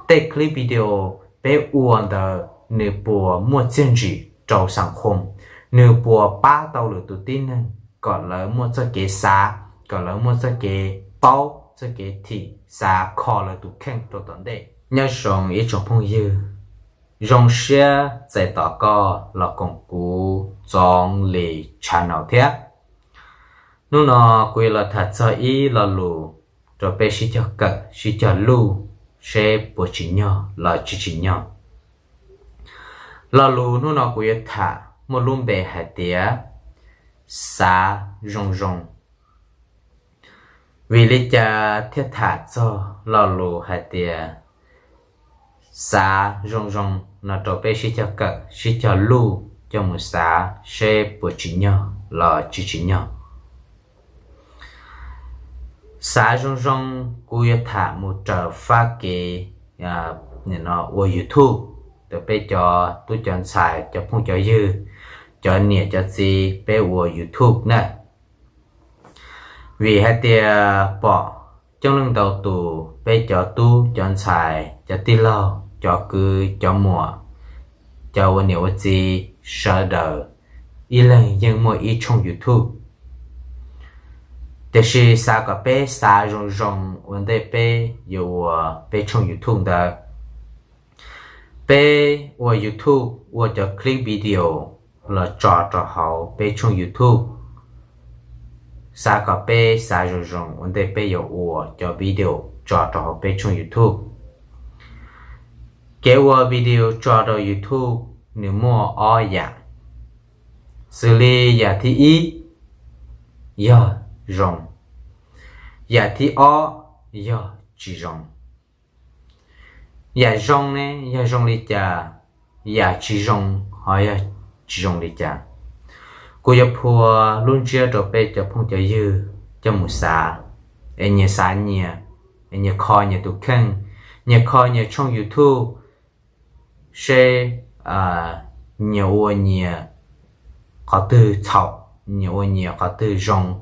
Tej clip video peb ua ntawd nws puas muaj txiaj ntsim rau xam khoo, nws puas pab tau lwm tus tib neeg kom lawv muaj txoj kev xav, kom lawv muaj txoj kev paub, txoj kev thim xav kho lawv tus kheej rau tom ntej. Nyob zoo ib tsoom phooj ywg, zoo siab txais tos koj los koom kuv Txoov Lis channel thiab. Hnub no kuv yuav los tham txog ib lo lus rau peb sib cog kawm sib cog luj seb puas tsim nyog los tsis tsim nyog. Lo lus hnub no kuv yuav tham muaj lub npe hais tias xav zoo zoo. Vim li cas thiaj tham txog lo lus hais tias xav zoo zoo no rau peb sib cog kawm sib cog luj coj mus xav seb puas tsim nyog los tsis tsim nyog? Xav zoo zoo, kuv yuav tham mus raws fab kev ua YouTube rau peb cov tub cov ntxhais, cov phooj cov ywg, cov niam cov txiv peb ua YouTube na. Vim hais tias pom coob leej ntau tus peb cov tub cov ntxhais, cov tij laug, cov kwv cov muam, cov ua niam ua txiv sawv daws ib leeg yeej muaj ib tshooj YouTube. Tiam sis xav kom peb xav zoo zoo ua ntej peb yuav ua peb tshooj YouTube ntawd. Peb ua YouTube ua cov clip video los tso rau hauv peb tshooj YouTube. Xav kom peb xav zoo zoo ua ntej peb yuav ua cov video tso rau hauv peb tshooj YouTube. Kev ua video tso rau YouTube nws muaj ob yam, xws li yam thib ib yog zoo, yam thib ob yog tsis zoo. Yam zoo ne yog zoo li cas, yam tsis zoo ho yog tsis zoo li cas? Kuv yuav phua lub ntsiab rau peb cov phooj cov ywg coj mus xav, es nyias xav nyias, es nyias kho nyias tus kheej, nyias kho nyias tshooj YouTube, seb nyias ua nyias qhov twg txhaum, nyias ua nyias qhov twg zoo.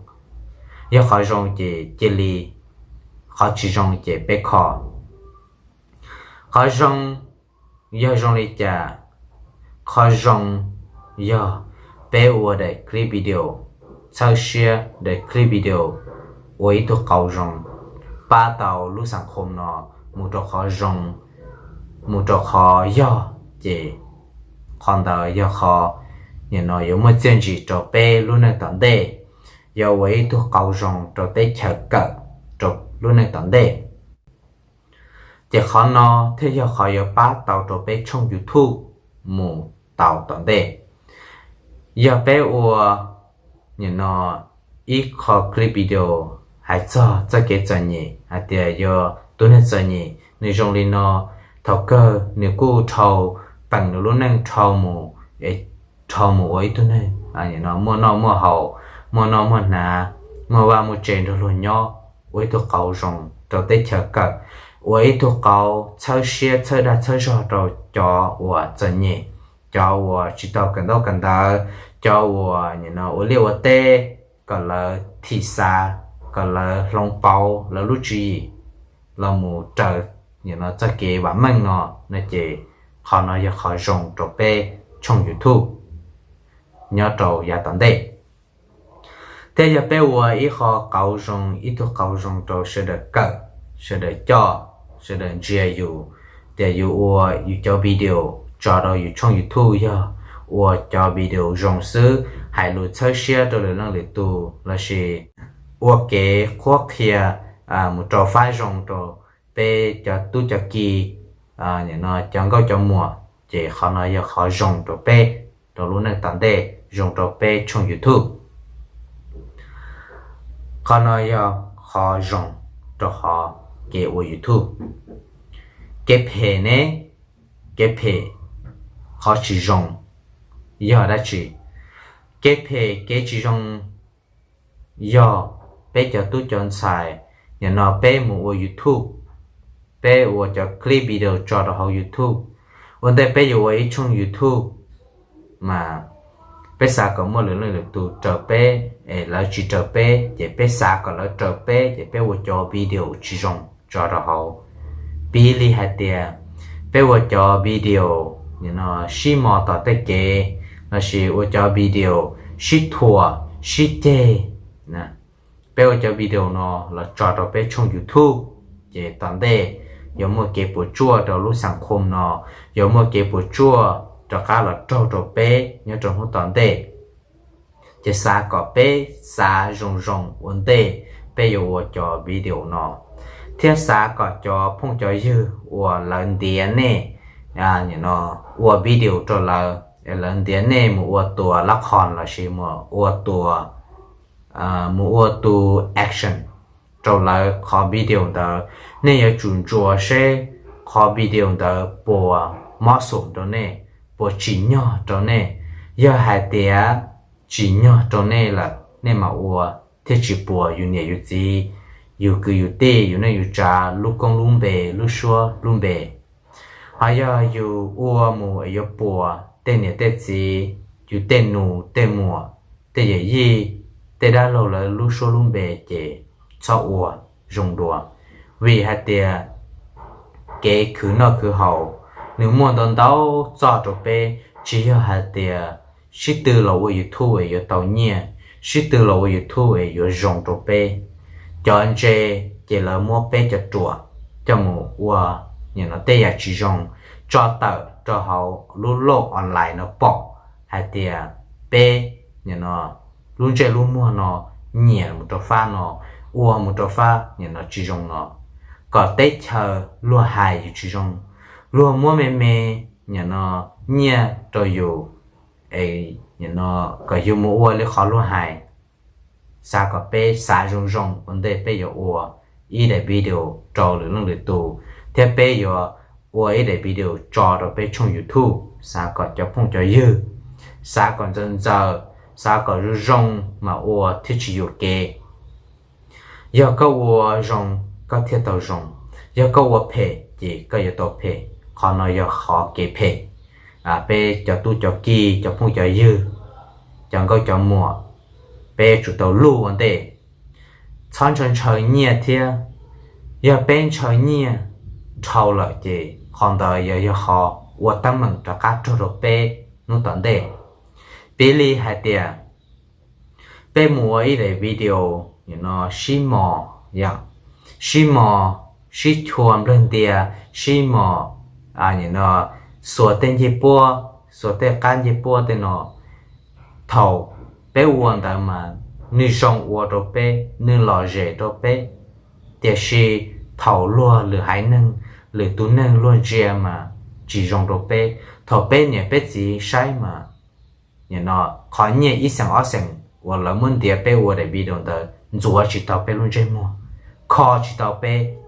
Yog qhov zoo ces cia li, qhov tsis zoo ces peb kho. Qhov zoo yog zoo li cas? Qhov zoo yog peb ua daim clip video, txhawb siab daim clip video ua ib tug qauv zoo, pab tau lub xab khoom no mus rau qhov zoo, mus rau qhov yog, ces qhov ntawd yog qhov nim no yuav muaj txiaj ntsig rau peb lub neej tom ntej, yuav ua ib tug qauv zoo rau teb chaws kawm rau lub neej tom ntej. Ces qhov no thiaj yog qhov yuav pab tau rau peb tshooj YouTube mus tau tom ntej. Yog peb ua nim no ib qho clip video hais txog txoj kev txom nyem hais tias yog tus neeg txom nyem nws zoo li no, thaum kawg nws kuj dhau peem nws lub neej dhau mus, dhau mus ua ib tug neeg muaj noj muaj haus, muaj noj muaj hnav, muaj vaj muaj tse nrog luag nyob, ua ib tug qauv zoo rau teb chaws kawm, ua ib tug qauv txhawb siab txhawb dag txhawb zog rau cov uas txom nyem, cov uas tsis tau kawm ntaub kawm ntawv, cov uas nim no ua liaj ua teb, kom lawv thim xav, kom lawv hloov pauv lawv lub tswv yim los mus raws nim no txoj kev vam meej no, no ces qhov no yog qhov zoo rau peb tshooj YouTube nyob rau yav tom ntej. Thiab yog peb ua ib qho qauv zoo, ib tug qauv zoo rau sawv daws kawm, sawv daws coj, sawv daws ntsia yus, tias yus ua yus cov video tso rau yus tshooj YouTube yog ua cov video zoo xwb, hais lus txhawb siab rau lwm leej lwm tus lossis ua kev qhuab qhia mus rau fab zoo rau peb cov tub cov ki, nim no cov nkauj cov muam, ces qhov no yog qhov zoo rau peb rau lub neej tom ntej, zoo rau peb tshooj YouTube. Qhov no yog qhov zoo rau qhov kev ua YouTube. Kev phem ne, kev phem, qhov tsis zoo yog dab tsi? Kev phem kev tsis zoo yog peb cov tub cov ntxhais, nim no peb mus ua YouTube, peb ua cov clip video tso rau hauv YouTube. Ua ntej peb yuav ua ib tshooj YouTube mas peb xav kom muaj lwm leej lwm tus raws peb, es lawv tsis raws peb, ces peb xav kom lawv raws peb, ces peb ua cov video tsis zoo tso rau hauv. Piv li hais tias peb ua cov video sib mos tom tej kev, lossis ua cov video sib thuam sib ceg, peb ua cov video no los tso rau peb tshooj YouTube, ces tom ntej yuav muaj kev puas tsuaj rau lub xas khoo no, yuav muaj kev puas tsuaj rov qab los raug rau peb nyob rau hnub tom ntej. Ces xav kom peb xav zoo zoo ua ntej peb yuav ua cov video no, thiab xav kom cov phooj cov ywg uas lawv ntiav nej ua video rau lawv, lawv ntiav nej mus ua tua lab qhos lossis mus ua tua mus ua tus action rau lawv qhov video ntawd, nej yuav tsum ntsuas seb qhov video ntawd puas mob xum rau nej, puas tsim nyog rau nej. Yog hais tias tsim nyog rau nej lawm nej mam ua, thiaj tsis puas yus niam yus txiv, yus kwv yus tij, yus neej yus tsav lub koob lub npe, lub suab lub npe. Ho yog yus ua mus es yuav puas tej niam tej txiv, yus tej nus tej muam, tej yawm yij, tej dab laug lawv lub suab lub npe ces txhob ua zoo dua. Vim hais tias kev khwv noj khwv haus nws muaj ntau ntau txoj rau peb, tsis yog hais tias sib tw los ua YouTube es yuav tau nyiaj, sib tw los ua YouTube es yuav zoo rau peb. Cov ntse ces lawv muab peb cov ruam coj mus ua tej yam tsis zoo, tso tawm rau hauv lub loj online no pom hais tias peb lub ntsej lub muag no nyiam mus rau fab no, ua mus rau fab no tsis zoo no, kom teb chaws luag hais yus tsis zoo, luag muab me me nyiaj rau yus, kom yus mus ua li qhov luag hais. Xav kom peb xav zoo zoo ua ntej peb yuav ua ib daim video rau lwm leej lwm tus, thiab peb yuav ua ib daim video tso rau peb tshooj YouTube. Xav kom cov phooj cov ywg, xav kom ntxaws ntxaws, xav kom zoo zoo mas ua thiaj tsis yuam kev. Yog koj ua zoo, koj thiaj tau zoo. Yog koj ua phem ces koj yuav tau phem. Qhov no yog qhov kev phem. Peb cov tub cov ki, cov phooj cov ywg, cov nkauj cov muam, peb yuav tsum tau luj ua ntej, txhob ntshaw ntshaw nyiaj thiab. Yog peb ntshaw nyiaj dhau lawm ces qhov ntawd yog, yog qhov ua teeb meem rov qab raug rau peb hnub tom ntej. Piv li hais tias peb mus ua ib daim video sib mos, sib mos, sib chua nplawg ntia, sib mos xuas tej ncej puab, xuas tej qab ncej puab tej no. Thaum peb ua ntawd mas nws zoo ua rau peb, nws lom zem rau peb, tiam sis thaum luag lwm haiv neeg, lwm tus neeg luag ntsia mas tsis zoo rau peb. Thaum peb niam peb txiv saib mas qhov nyiaj ib xees ob xees uas lawv muab ntiav peb ua daim video ntawd ntxuav tsis tau peb lub ntsej muag, kho tsis tau peb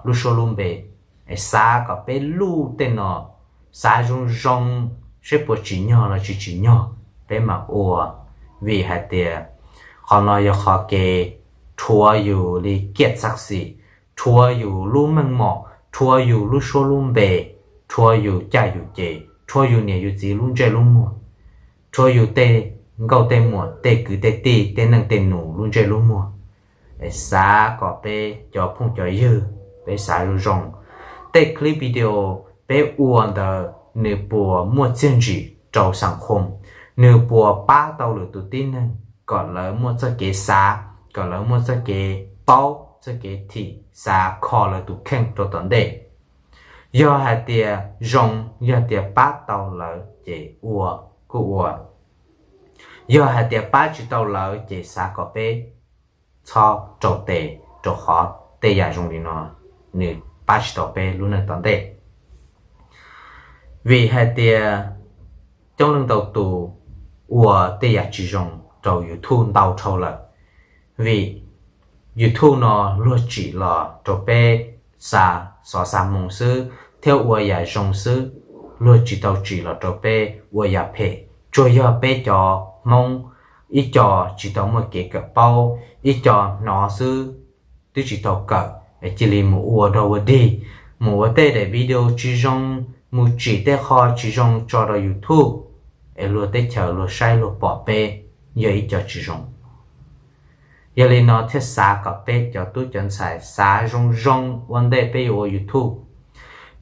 lub suab lub npe. Es xav kom peb luj tej no, xav zoo zoo, seb puas tsim nyog los tsis tsim nyog peb mam ua. Vim hais tias qhov no yog qhov kev rhuav yus li kiaj txaj xim, rhuav yus lub meej mom, rhuav yus lub suab lub npe, rhuav yus caj yus ces, rhuav yus niam yus txiv lub ntsej lub muag, rhuav yus tej nkauj tej muam, tej kwv tej tij, tej neej tej nus lub ntsej lub muag. Xav kom peb cov phooj cov ywg, peb xav zoo zoo. Tej clip video peb ua ntawd nws puas muaj txiaj ntsim rau xas khoom, nws puas pab tau lwm tus tib neeg kom lawv muaj txoj kev xav, kom lawv muaj txoj kev paub, txoj kev thim xav kho lawv tus kheej rau tom ntej. Yog hais tias zoo, yog tias pab tau lawv ces ua, kuj ua. Yog hais tias pab tsis tau lawv ces xav kom peb txhob rau tes, rau qhov tej yam zoo li no nws pab tsis tau peb lub neej tom ntej. Vim hais tias coob leej ntau tus ua tej yam tsis zoo rau YouTube ntau dhau lawm. Vim YouTube no luag tsim los rau peb xa xov xa moo xwb thiab ua yam zoo xwb, luag tsis tau tsim los rau peb ua yam phem. Tsuas yog peb cov Hmoob ib co tsis tau muaj kev kawm paub, ib co hnov xwb twb tsis tau kawm, cia li mus ua dog ua dig, mus ua tej daim video tsis zoo, mus tsim tej qho tsis zoo tso rau YouTube, es luag teb chaws luag saib luag pom peb yog ib co tsis zoo. Yog li no thiaj xav kom peb cov tub cov ntxhais xav zoo zoo ua ntej peb yuav ua YouTube.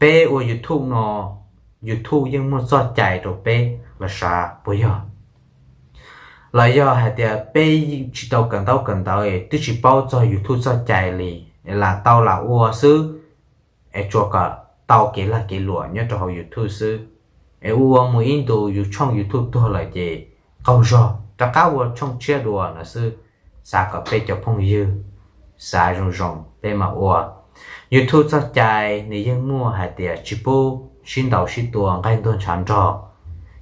Peb ua YouTube no, YouTube yeej muaj txoj cai rau peb los sav puas yog? Los yog hais tias peb tsis tau kawm ntaub kawm ntawv twb tsis paub txog YouTube txoj cai li, lam tau lam ua xwb, es tsuas kom tau kev lag kev luam nyob rau hauv YouTube xwb, es ua mus ib ntus yus tshooj YouTube tuag lawm ces qaug zog rov qab ua tshooj tshiab dua no xwb. Xav kom peb cov phooj ywg xav zoo zoo peb mam ua. YouTube txoj cai nws yeej muaj hais tias tsis pub sib ntaus sib tua nqaij ntuag ntshav nrog.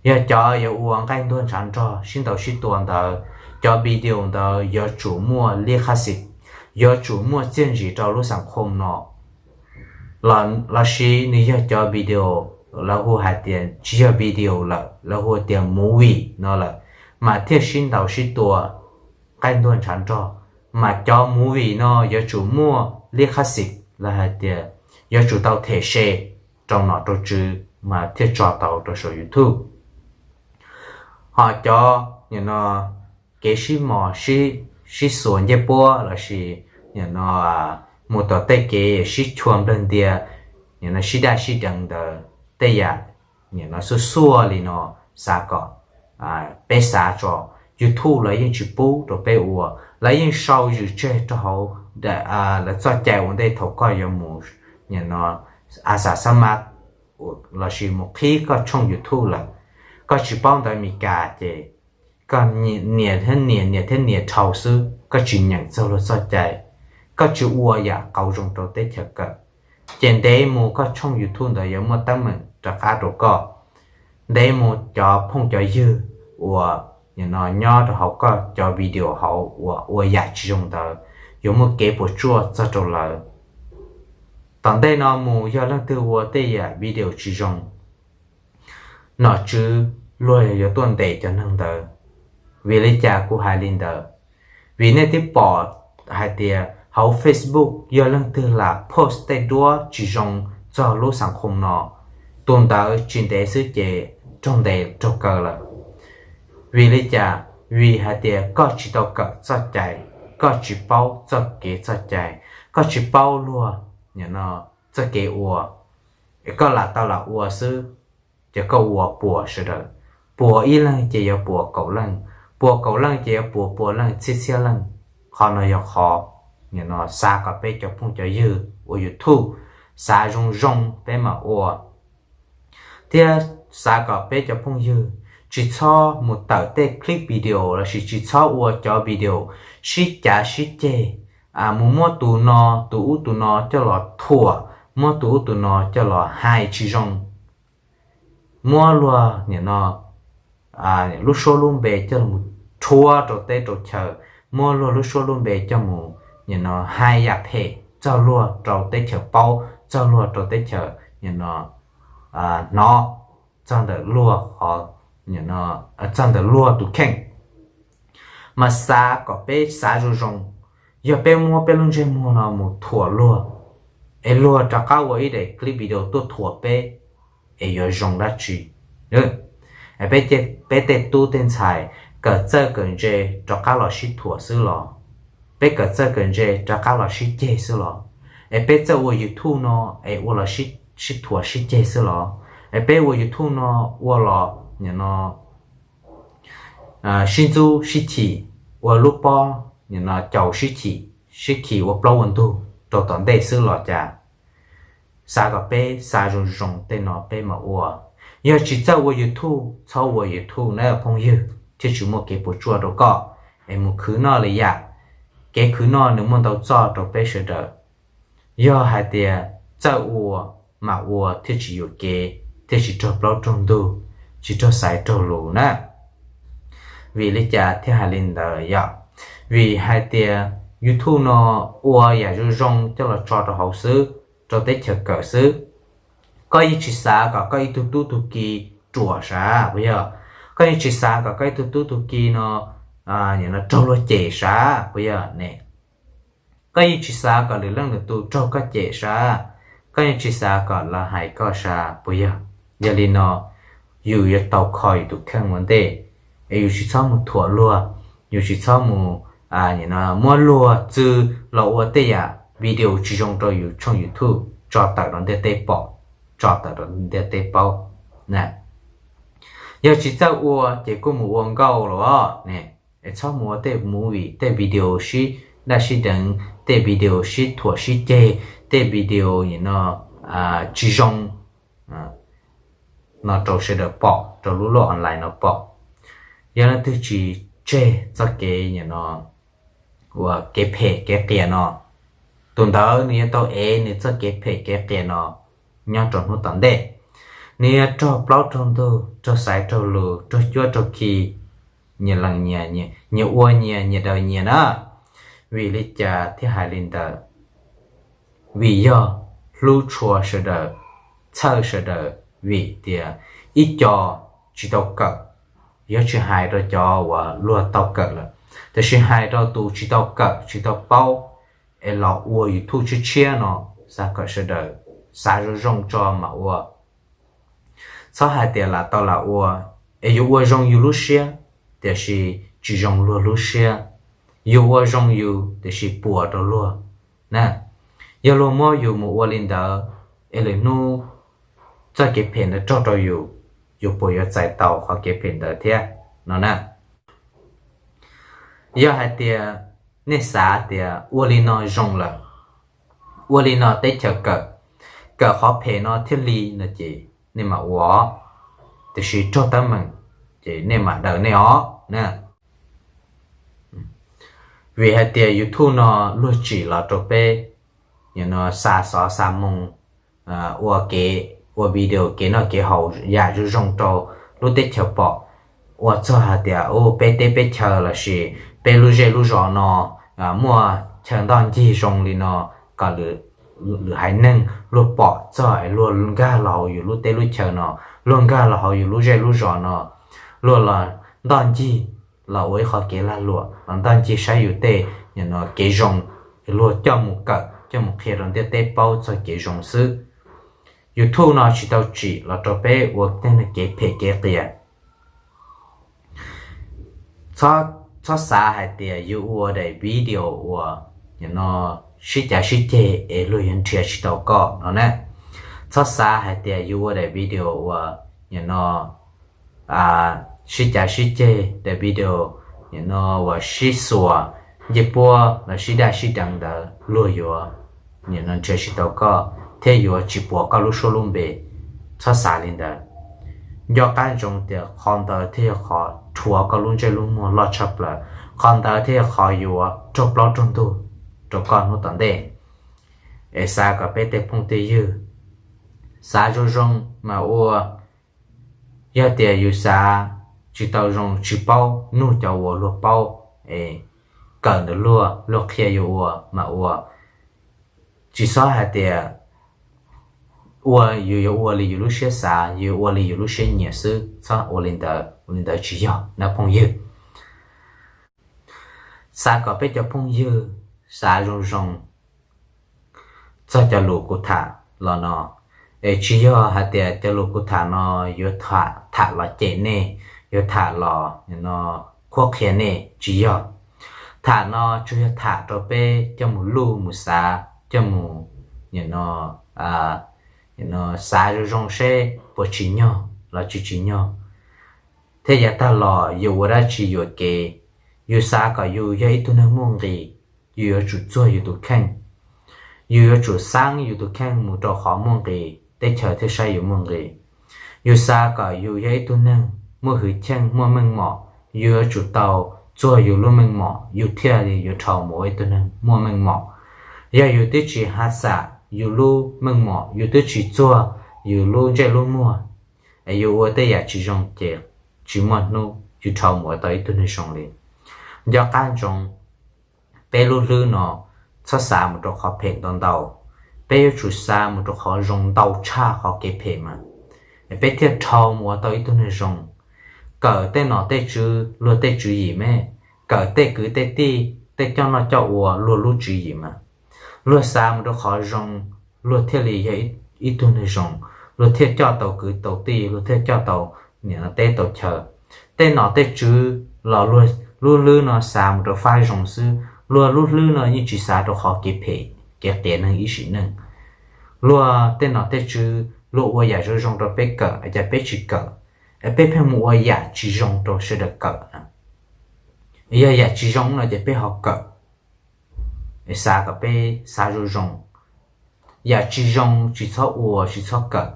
Yog cov yuav ua nqaij ntuag ntshav nrog sib ntaus sib tua ntawd, cov video ntawd yuav tsum muaj lij qhab xis, yuav tsum muaj txiaj ntsig rau lub xas khoo no. Los sis nws yog cov video lawv hu hais tias tsis yog video lawm, lawv hu tias movie no lawm, mas thiaj sib ntaus sib tua nqaij ntuag ntshav nrog. Mas cov movie no yuav tsum muaj lij qhab xis los hais tias yuav tsum tau them se rau nom rau tswv mas thiaj tso tau rau saum YouTube. Ho cov nim no kev sib mos sib xuas ncej puab los sis nim no mus tom tej kev sib chua nplawg ntia, nim no sib daj sib deev ntawd, tej yam nim no xuaj xuaj li no, xav kom peb xav tso, YouTube lawv yeej tsis pub rau peb ua. Lawv yeej sau zws tseg rau hauv lawv txoj cai ua ntej thaum koj yuav mus nim no a xav xab mab los sis mus qhib koj tshooj YouTube lawm, koj tsis paub ntawv Meskas ces koj nias thiab nias nias thiab nias dhau xwb, koj tsis nyeem txog luag txoj cai, koj tsis ua yam qauv zoo rau teb chaws kawm, ces ntev mus koj tshooj YouTube ntawd yuav muaj teeb meem rov qab rau koj. Ntev mus cov phooj cov ywg uas nim no nyob rau hauv koj cov video hauv uas ua yam tsis zoo ntawd yuav muaj kev puas tsuaj txog rau lawv. Tom ntej no mus yog leej twg ua tej yam video tsis zoo, nom tswv luag yuav tuaj ntes cov neeg ntawd. Vim li cas kuv hais li ntawd? Vim nej twb pom hais tias hauv Facebook yog leej twg lam post tej duab tsis zoo txog lub xas khoo no, tus ntawd tsis ntev xwb ces raug ntes raug kaw lawm. Vim li cas? Vim hais tias koj tsis tau kawm txoj cai, koj tsis paub txoj kev txoj cai, koj tsis paub luag txoj kev ua, es koj lam tau lam ua xwb, ces koj ua puas sawv daws, puas ib leeg ces yuav puas kaum leej, puas kaum leej ces yuav puas pua leej txhiab txhiab leej. Qhov no yog qhov nim no xav kom peb cov phooj cov ywg ua YouTube xav zoo zoo peb mam ua, thiab xav kom peb cov phooj ywg tsis txhob mus tawm tej clip video lossis tsis txhob ua cov video sib cav sib ceg, mus muab tus no tus ub tus no coj los thuam, muab tus ub tus no coj los hais tsis zoo, muab luag nim no lub suab lub npe coj mus rhuav rau teb rau chaw, muab luag lub suab lub npe coj mus nim no hais yam phem txog luag rau teb chaws paub, txog luag rau teb chaws nim no hnov, txog ntawm luag qhov, txog ntawm luag tus kheej. Mas xav kom peb xav zoo zoo, yog peb muab peb lub ntsej muag no mus thuam luag, es luag rov qab ua ib daim clip video tuaj thuam peb, es yuav zoo dab tsi? Peb tej tub tej ntxhais kawm txawj kawm ntse rov qab los sib thuam xwb los? Peb kawm txawj kawm ntse rov qab los sib ceg xwb los? Es peb txawj ua YouTube no es ua los sib thuam sib ceg xwb los? Es peb ua YouTube no ua los nim no sib ntxub sib chim, ua lub pob nim no caus sib chim, sib khi ua plaub ua ntug rau tom ntej xwb los cas? Xav kom peb xav zoo zoo tej no peb mam ua. Yog tsis txawj ua YouTube txhob ua YouTube na phooj ywg, thiaj tsis muaj kev puas tsuaj rau koj, es mus khwv noj li yam. Kev khwv noj nws muaj ntau txoj rau peb sawv daws. Yog hais tias txawj ua mam ua thiaj tsis yuam kev, thiaj tsis raug plaub raug ntug, tsis raug xaiv raug lus na. Vim li cas thiaj hais li ntawd yom? Vim hais tias YouTube no ua yam zoo zoo coj los tso rau hauv xwb, rau teb chaws kawm xwb. Koj yeej tsis xav kom koj ib tug tub tug ki ruam sav puas yog? Koj yeej tsis xav kom koj ib tug tub tug ki no raug luag cem sav puas yog ne? Koj yeej tsis xav kom lwm leej lwm tus raug koj cem sav, koj yeej tsis xav kom lawv hais koj sav puas yog? Yog li no, yus yuav tau kho yus tus kheej ua ntej, es yus tsis txhob mus thuam luag, yus tsis txhob mus muab luag txwv los ua tej yam video tsis zoo rau yus tshooj YouTube tso tawm rau ntiaj teb pom. tso tawm rau ntiaj teb paub. Yog tsis txawj ua ces kuj mus ua nkauj los ne, es txhob mus ua tej movie, tej video sib daj sib deev, tej video sib thuam sib ceg, tej video no tsis zoo no rau sawv daws pom, rau lub luaj online no pom. Yog leej twg tsis tseg txoj kev no, uas kev phem kev qias no, tus ntawd nws yuav tau ev nws txoj kev phem kev qias no nyob rau hnub tom ntej. Nws yuav raug plaub raug ntug, raug xaiv raug lus, raug cuab raug khi, nyias lees nyias, nyias ua nyias, nyias daws nyias na. Vim li cas thiaj hais li ntawd? Vim yog hlub tshua sawv daws, txhawj sawv daws, vim tias ib co tsis tau kawm, yog tsis hais rau cov uas luag tau kawm lawm, tiam sis hais rau tus tsis tau kawm tsis tau paub es los ua YouTube tshiab tshiab no, xav kom sawv daws xav zoo zoo tso mas ua. Txhob hais tias lam tau lam ua, es yus ua zoo yus lub siab, tiam sis tsis zoo luag lub siab. Yus ua zoo yus, tiam sis puas rau luag na. Yog luag muab yus mus ua li ntawd, es lwm hnub txoj kev phem ntawd raug rau yus, yus puas yuav txais tau qhov kev phem ntawd thiab no na? Yog hais tias nej xav tias ua li no zoo lawm, ua li no teb chaws kawm, kawm qhov phem no thiaj li no ces nej mam ua, tiam sis raug teeb meem ces nej mam daws nej os na. Vim hais tias YouTube no luag tsim los rau peb no xa xov xa moo, ua kev, ua video kev noj kev haus yam zoo zoo rau lub teb chaws pom, ua txog hais tias u peb teb peb chaw lossis peb lub zej lub zos no muaj chaw ntoj ncig zoo li no, kom lwm haiv neeg luag pom txog es luag nkag los hauv yus lub teb lub chaw no, luag nkag los hauv yus lub zej lub zos no, luag los ntoj ncig, los ua ib qhov kev lag luam los ntoj ncig saib yus tej kev zoo, luag coj mus kawm coj mus qhia rau ntiaj teb paub txog kev zoo xwb. YouTube no tsis tau tsim los rau peb ua tej kev phem kev qias. Txhob xav hais tias yuav ua daim video uas no sib cav sib ceg es luag yuav nrhiav tsis tau koj no na. Txhob xav hais tias yuav ua daim video uas no sib cav sib ceg, daim video no uas sib xuas ncej puab los sib daj sib deev ntawd luag yuav no nrhiav tsis tau koj thiab yuav tsis puas koj lub suab lub npe. Txhob xav li ntawd. Nco qab ntsoov tias qhov ntawd thiaj yog qhov rhuav koj lub ntsej lub muag loj tshaj plaws, qhov ntawd thiaj yog qhov yuav raug plaub raug ntug rau koj hnub tom ntej. Es xav kom peb tej phooj tej ywg xav zoo zoo mas ua. Yog tias yus xav tsis tau zoo tsis paub, nug cov uas luag paub es kawm ntawm luag, luag qhia yus ua mas ua. Tsis txhob hais tias ua yus yuav ua li yus lub siab xav, yus yuav ua li yus lub siab nyiam xwb, txhob ua li ntawd, ua li ntawd tsis yog na phooj ywg. Xav kom peb cov phooj ywg xav zoo zoo txog cov lus kuv tham los no, es tsis yog hais tias cov lus kuv tham no yuav tham los cem nej, yuav tham los no qhuab qhia nej, tsis yog. Tham no tsuas yog tham rau peb coj mus luj mus xav, coj mus no xav zoo zoo seb puas tsim nyog los tsis tsim nyog. Thiab yav tag los yus ua dab tsi yuam kev, yus xav kom yus yog ib tug neeg muaj nqis, yus yuav tsum txuag yus tus kheej. Yus yuav tsum xaab yus tus kheej mus rau qhov muaj nqis, teb chaws thiaj saib yus muaj nqis. Yus xav kom yus yog ib tug neeg muaj hwj chim muaj meej mom, yus yuav tsum tau txuag yus lub meej mom yus thiaj li yuav dhau mus ua ib tug neeg muaj meej mom. Yog yus twb tsis hav xam yus lub meej mom, yus twb tsis txuag yus lub ntsej lub muag, es yus ua tej yam tsis zoo ces tsis muaj hnub yus dhau mus ua tau ib tug neeg zoo li. Nco qab ntsoov, peb lub hlwb no txhob xav mus rau qhov phem ntau ntau, peb yuav tsum xav mus rau qhov zoo ntau tshaj qhov kev phem mas, es peb thiaj dhau mus ua tau ib tug neeg zoo. Kawm tej nom tej tswv luag tej tswv yim me, kawm tej kwv tej tij tej coj noj coj ua luag lub tswv yim mas, luag xav mus rau qhov zoo, luag thiaj li yog ib tug neeg zoo, luag thiaj coj tau kwv tau tij, luag thiaj coj tau niam teb tau chaw. Tej nom tej tswv los luag lub hlwb no xav mus rau fab zoo xwb, luag lub hlwb no yeej tsis xav rau qhov kev phem kev qias neeg ib sim neej. Luag tej nom tej tswv luag ua yam zoo zoo rau peb kawm, cas peb tsis kawm, es peb pheej mus ua yam tsis zoo rau sawv daws kawm. Yog yam tsis zoo no ces peb ho kawm, xav kom peb xav zoo zoo. Yam tsis zoo tsis txhob ua, tsis txhob kawm.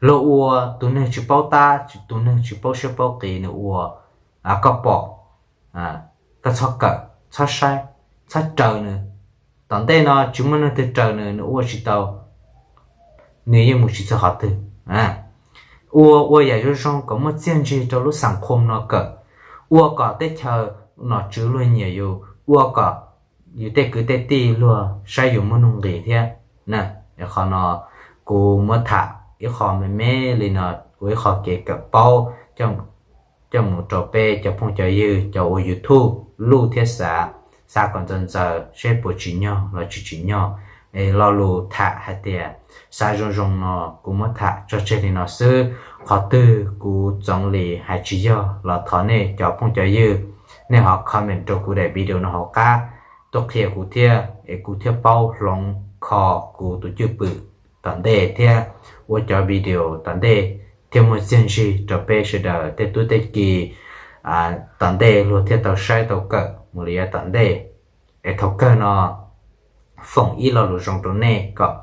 Luag ua, tus neeg tsis paub tab, tus neeg tsis paub siab paub qis nws ua, koj pom, koj txhob kawm, txhob saib, txhob raws nws. Tom ntej no tsis muaj neeg twg raws nws, nws ua tsis tau, nws yeej mus tsis txog qhov twg. Ua, ua yam zoo zoo kom muaj txiaj ntsig rau lub xas khoo no kawm, ua kom teb chaws nom tswv luag nyiam yus, ua kom yus tej kwv tej tij luag saib yus muaj nuj nqis thiab. Qhov no kuv muab tham ib qho me me li no ua ib qho kev kawm paub coj mus rau peb cov phooj cov ywg cov ua YouTube luj thiab xav, xav kom ntxaws ntxaws seb puas tsim nyog los tsis tsim nyog. Es lo lus tham hais tias xav zoo zoo no kuv muab tham tso tseg li no xwb. Qhov twg kuv txoov li hais tsis yog los thov nej cov phooj cov ywg, nej ho comment rau kuv daim video no hauv qab tuaj qhia kuv thiab, es kuv thiaj paub hloov kho kuv tus cwj pwm tom ntej thiab ua cov video tom ntej thiaj muaj txiaj ntsig rau peb sawv daws tej tub tej ki tom ntej luag thiaj tau saib tau kawm mus li yav tom ntej. Es thaum kawg no foom ib lo lus zoo rau nej kom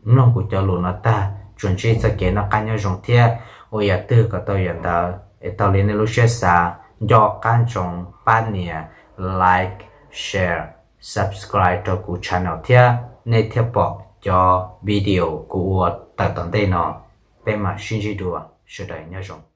mloog kuv cov lus no tag tsuas ntsib txoj kev noj qab nyob zoo thiab ua yam twg kom tau yam ntawd es tau li nej lub siab xav. Nco qab ntsoov pab nias like, share, subscribe rau kuv channel thiab nej thiaj pom cov video kuv ua tawm tom ntej no. Peb mam sib ntsib dua, sawv daws nyob zoo.